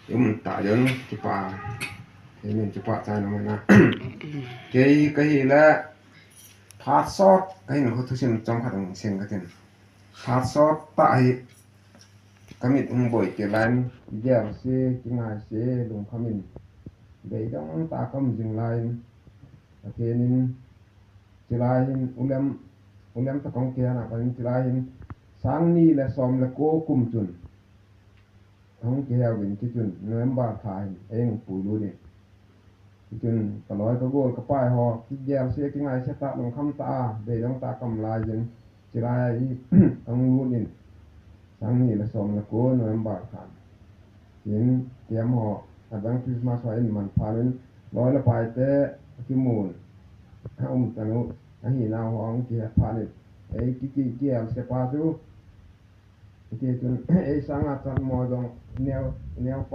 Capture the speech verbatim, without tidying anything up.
Um ta jong kipa. Kei min kipa chai na mai na. Kei kahi le phat sot kahin ho thusim chomkhat hung sing katin. Phat sot ta hi kamit hung boi kei lai in, gel se, kingai se, lungkham in. Beidong ta kam jing lai in. Pathen in, chilai hin, ulem, ulem ta kong kei na, Pathen in chilai hin, sang ni le som le ko kum chun. Hung kiheu in, kichun November tha hin, ei hung puilut in. Kichun ka loi ka gol ka pai ho, kigel se, kingai se ta, lungkham ta a, beidong ta kam lai jin, chilai a i, hung lut in. Sang ni le som le ko November tha. Tin, tiam ho, adang Christmas ho in man phan in, loi le pai te, kimun, a um tanu, ahi nau ho, hung kihet phan in. Ei, ki, ki, kigel se pa chu, Hiti chun, ei sanga chan mo jong neo, neo